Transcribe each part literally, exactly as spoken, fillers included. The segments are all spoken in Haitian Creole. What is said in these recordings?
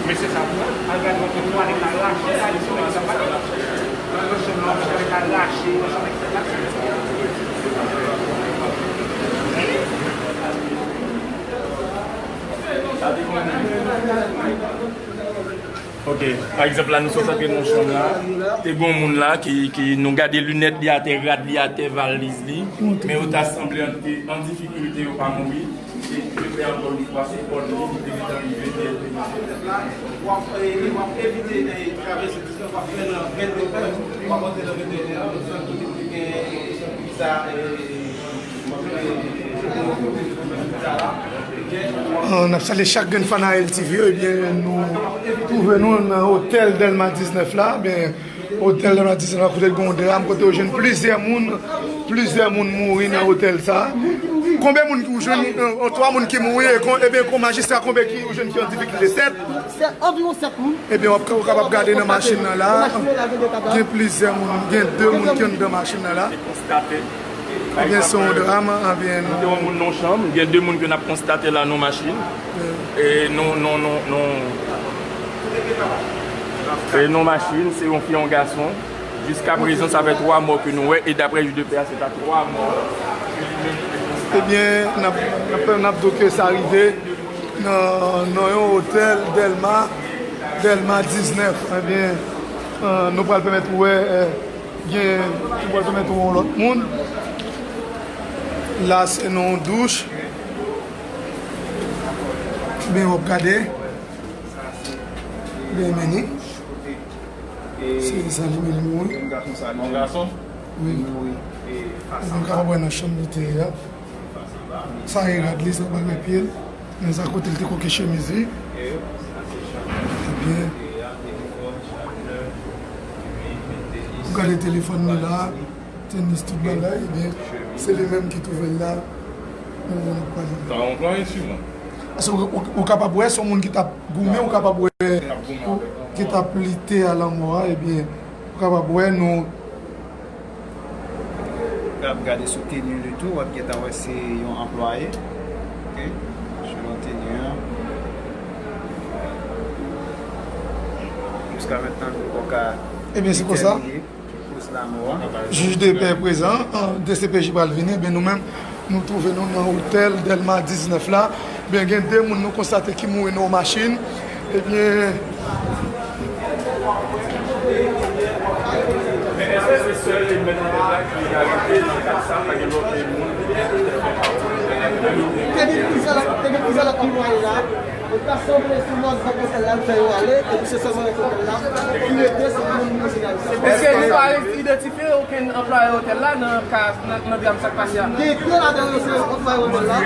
Mesye sa pou al gade yon kote pou ale nan rache la, li sou sa pa. Nan machin nan, pou ale nan rache, machin, et cetera. Ok, pa egzanp la, nou sot antre nan yon chanm la, te gen yon moun la ki, ki nou gade linèt li atè, rad li atè, valiz li, men yo ta sanble an, an difikilte, yo pa mouri. Se, se fè ankò yon fwa, se kòd li ki te gentan rive, te, te W ap, e, w ap evite, e, travèse distrè, w ap fè nan vennde è, w ap antre nan vennde è, sèl kote ki gen, e, sa, e, sa la. Ah, n ap salye chak grenn fan a L T V yo, ebyen, nou twouve nou nan otèl Dèlma diznèf la, ebyen, otèl Dèlma diznèf la, kote l gen yon dram, kote yo jwenn plizyè moun, plizyè moun mouri nan otèl sa. Konbyen moun ki ou jwenn, euh, twa moun ki mouri, e kon, ebyen, kon majistra, konbyen ki ou jwenn ki an difikilte? Sèt? Sèt, anviwon sèt moun. Ebyen, w ap, ou kapab gade nan machin nan la, gen plizyè moun, gen de moun ki anndan machin nan la. Ebyen, se yon dram, ebyen, nou te wè moun nan yon chanm, gen de moun ke n ap konstate la nan machin. E nan, nan, nan, nan, e nan machin, se yon fi, yon gason. Jiska prezan, sa fè twa mò ke nou wè, e daprè jij de pè a, se ta twa mò. Ebyen, n ap, n ap, n ap di w ke sa rive nan, nan yon otèl Dèlma, Dèlma diznèf. Ebyen, euh, nou pral pèmèt ou wè, euh, gen, nou pral pèmèt ou wè yon lòt moun. La, se nan yon douch. Ebyen, w ap gade. Ebyen, men ni. Se sa li menm li mouri. Yon gason? Wi. Ebyen, w kapab wè nan chanm li te ye a. Sa e rad li, sa bagay pye l. Men sa kote l te koke chemiz li. Ebyen, ou gade telefòn li la, tenis, tout bagay, ebyen, se li menm ki twouve l la. Nan moman n ap pale la. Sa yon gran enstriman. Paske ou, ou, ou kapab wè, se yon moun ki t ap goumen, ou kapab wè, ki t ap lite a lanmò a, ebyen, ou kapab wè, nou, W ap gade sou teni li tou, w ap gentan wè se yon anplwaye. Ok? Selon teni an. Jiska mentnan, nou poko ka detèmine koz lanmò a. Ebyen, se konsa. Jij de pè prezan, an, D C P J pral vini, ebyen, nou menm, nou twouve nou nan otèl Dèlma diznèf la. Ebyen, gen de moun nou konstate ki mouri nan yon machin. Ebyen, te gen plizyè lòt, te gen plizyè lòt anplwaye la. Yo ta sanble sou lòd bò otèl la, l fè yo ale, epi se sèlman rès otèl la ki rete, se moun ki rete la. Èske nou pa idantifye okenn anplwaye otèl la nan ka, nan, nan dram sa k pase a? Gen de ladan yo se anplwaye otèl la.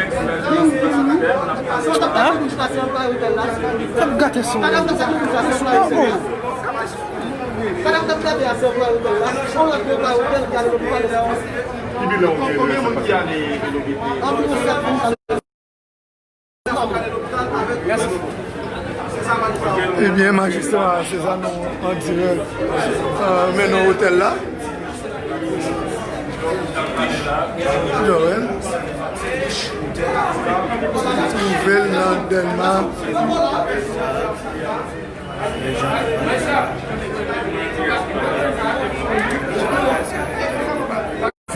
Youn, youn, youn. Sa w t ap gade moun sa se anplwaye otèl la. T ap gate sou. Sa w t ap gade moun sa se anplwaye otèl la. Sa w t ap gade a se anplwaye otèl la. On lòt anplwaye otèl ki ale lopital. Konbyen moun ki ale lopital? Anviwon sèt moun. Ebyen, majistra César nou an dirèk, euh, men nan otèl la. Joel. Twouve l nan Dèlma.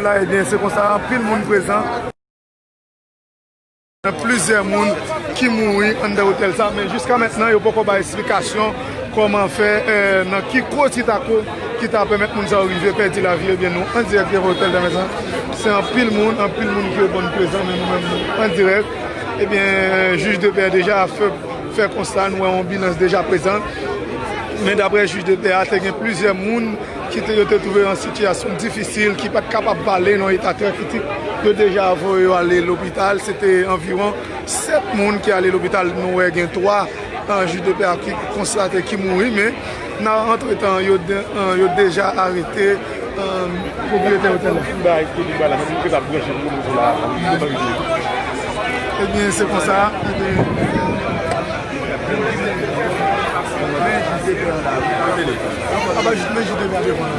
La, ebyen, se konsa, anpil moun prezan. Gen plizyè moun ki mouri anndan otèl sa, men jiska mentnan, yo poko bay esplikasyon kòman fè, eh, nan ki koz ki ta ko-, ki ta pèmèt moun sa yo rive pèdi lavi yo. Ebyen, nou an dirèk devan otèl Dèlma sa. Se anpil moun, anpil moun ki reponn prezan, men nou menm, nou an dirèk. Ebyen, jij de pè deja fè, fè konsta, nou wè yon anbilans deja prezan. Men daprè jij de pè a, te gen plizyè moun ki te, yo te twouve an sitiyasyon difisil, ki pa t kapab pale, nan eta trè kritik. Yo deja voye yo ale lopital. Se te anviwon sèt moun ki ale lopital. Nou wè gen twa, eh, jij de pè a ki konstate ki mouri, men nan antretan, yo de-, eh, yo deja arete, eh, pwopriyetè otèl la. Bay, kote bay la, men ki t ap branche pou nou la, li te rive. Ebyen, se konsa, ebyen, men jide pè la. Aba, men jide pè devan.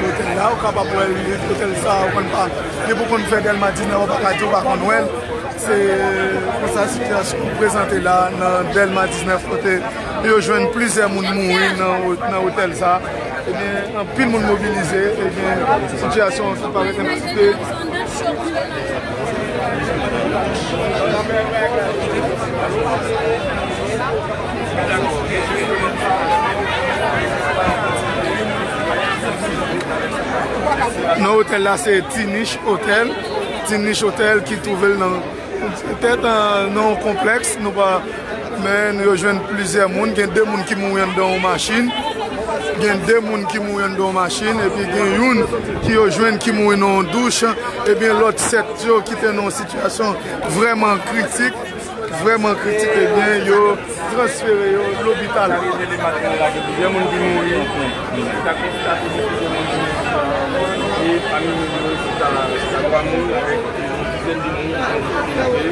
Otèl Ou kapab wè l, otèl sa, ou konn pa, depi w konn fè Dèlma diznèf, ou pa ka di ou pa konn wè l. Se konsa sitiyasyon prezante la nan Dèlma diznèf, kote yo jwenn plizyè moun mouri nan, nan otèl sa. Ebyen, anpil moun mobilize. Ebyen, sitiyasyon an ki parèt enn ti pe Nan otèl la, se Tinich Hotel. Tinich Hotel ki twouve l nan, petèt, euh, nan yon konplèks, nou pa, men yo jwenn plizyè moun. Gen de moun ki mouri anndan yon machin. Gen de moun ki mouri anndan yon machin, epi gen youn ki yo jwenn ki mouri nan yon douch. Ebyen, lòt sèt yo ki te nan yon sitiyasyon vrèman kritik, vrèman kritik, ebyen, yo transfere yo lopital. Gen plizyè moun ki mouri. Li ta konstate gen plizyè moun ki mouri. E pami moun yo, se ta, se ta twa moun avèk yon dizèn de moun ki mouri.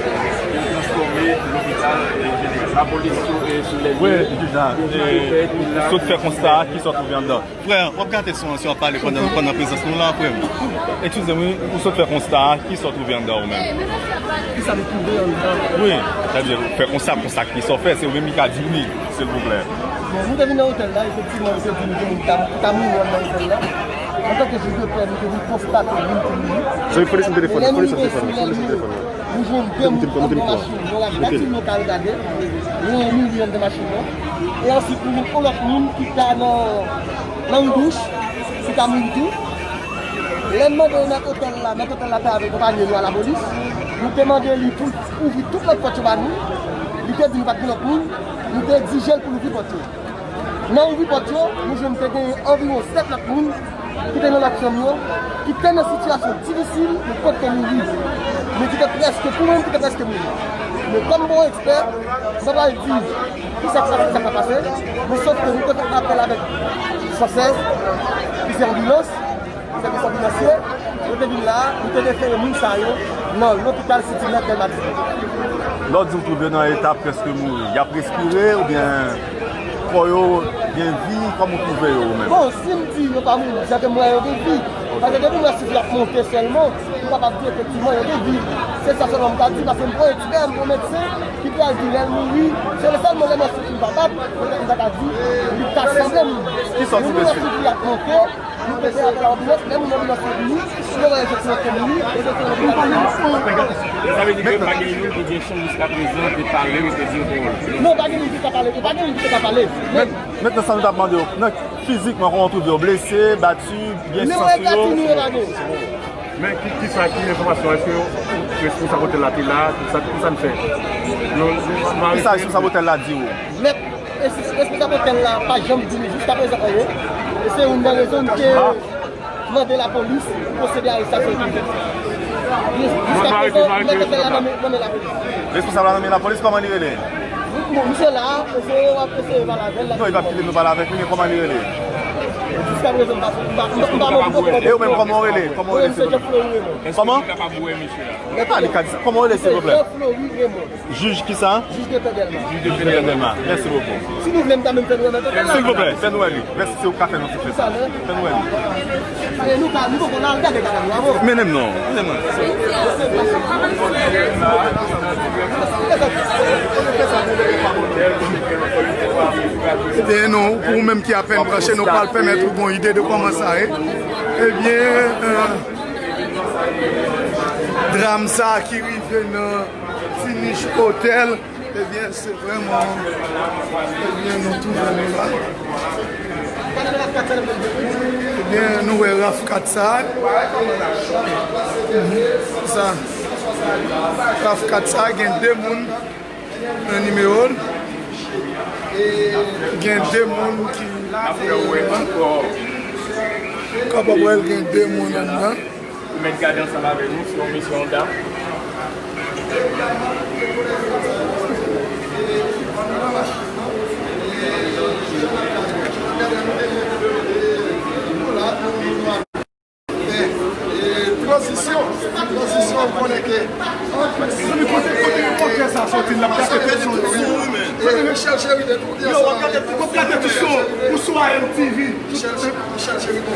Yo transfòme lopital, e, jeneral. Lapolis sou, e, sou lè. Wi, li di sa. E, ou sot fè konsta a, kisa w twouve anndan? Frè, w ap gate son an si w ap pale pandan, pandan prezans nou la, frè m. Eskize m, wi, ou sot fè konsta a, kisa w twouve anndan ou menm? Kisa m twouve anndan? Wi, sètadi, fè konsta, konsta kisa w fè, se ou menm ki ka di m li, silvouplè. Bon, nou te vin nan otèl la, efektivman, nou te di nou gen moun ki ta, ki ta mouri anndan otèl la. Antanke jij de pè, nou te vin konstate moun ki mouri. Zòy, fò desann telefòn, fò desann telefòn, fò desann telefòn. Nou jwenn de moun anndan machin, nou la gad si nou ka al gade. Moun mouri anndan machin nan. E answit, nou jwenn yon lòt moun ki ta nan, nan yon douch, ki ta mouri tou. Lè n mande mèt otèl la, mèt otèl la te avèk konpayi nou a lapolis. Nou te mande li pou l ouvri tout lòt pòt yo ba nou. Li te di nou pa t gen lòt moun. Nou te egzije l pou l ouvri pòt yo. Nan ouvri pòt yo, nou jwenn te gen anviwon sèt lòt moun ki te nan lòt chanm yo, ki te nan sitiyasyon difisil, men poko mouri. Men ki te prèske, pou mwen, ki te prèske mouri. Men kòm bon ekspè, m pa pral di kisa k pase, kisa k pa pase, men sòf ke nou te fè apèl avèk san sèz, plizyè anbilans, sèvis anbilansye, yo te vin la, nou te refere moun sa yo nan lopital Siti Nèf Dèlma diznèf. Lè w di w twouve yo nan eta prèske mouri, y ap respire oubyen kò yo gen vi, kòman w twouve yo ou menm? Bon, si m di yo pa mouri, jan ke m wè yo gen vi. Paske depi m wè sif yo ap monte sèlman, m kapab di efektivman yo gen vi. Se sa sèlman m ka di, paske m pa yon ekspè, m pa yon medsen ki pral di lè l mouri. Se sèlman lè mòso ki m pa bat, petèt m ta ka di, li ta sanble m. Kisa w twouve sou li? Sif li ap monte, nou te fè apèl a anbilans, lè moun anbilans yo vini, yo wè yo soti nan komin, yo soti nan komin. Sa vle di ke pa gen youn ki gen chans jiska prezan te pale, ou te di yon pawòl? Non, pa gen youn ki ka pale, pa gen youn ki te ka pale. Men, mentnan sa nou t ap mande w, nan fizikman, kòman w twouve w? Blese, bati, gen san sou yo? Men ki, kisa, ki enfòmasyon? Èske responsab otèl la te la? Kisa, kisa n fè? Yo, yo, kisa responsab otèl la di w? Mèt E si responsab otèl la pa janm di nou jiska prezan anyen, e se youn nan rezon nou te mande lapolis pwosede arestasyon li. Jiska prezan, mèt otèl la nan men, nan men lapolis. Responsab la nan men lapolis, kòman li rele? Bon, misye la, eseye, w ap eseye pale avè l. Non, li p ap kite nou pale avèk li, men kòman li rele? Jiska prezan, m pa, m pa, m pa, m pa bon, m pa bon. E ou menm, kòman w rele? Kòman w rele, silvouplè? Kòman? Ah, li ka di sa. Kòman w rele, silvouplè? Jean Flory Raymond. Jij kisa? Jij de pè Dèlma. Jij de pè Dèlma. Mèsi bokou. Si nou vle, m ta menm fè nou remèt otèl la. Silvouplè, fè nou wè li. Mèsi, si ou ka fè nou silvouplè. Fè nou wè li. E nou ka, nou poko la, al gade kaka nou avan. Mennen m non. Mennen m. Ebyen, nou, pou ou menm ki apèn branche, nou pral pèmèt ou gon ide de kòman sa ye. Ebyen, euh, dram sa ki rive nan Tinich Hotel, ebyen, se vrèman, ebyen, nou twouve nou la. Ebyen, nou wè raf kat sa. Mhm. Sa. Raf kat sa, gen de moun nan nimewo l. Gen de moun ki kapab wè l, gen de moun anndan. Ou mèt gade ansanm avè nou, se yon mesye Honda. Tranzisyon, tranzisyon, ou konnen ke. Mezanmi, kote, kote, kote sa soti, l ap gate tout son yo, wi. Michel Chériden, nou di ansanm avèk. W ap gate tout son pou sou A M T V. Michel Chériden.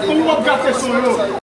Ou w ap gate son yo.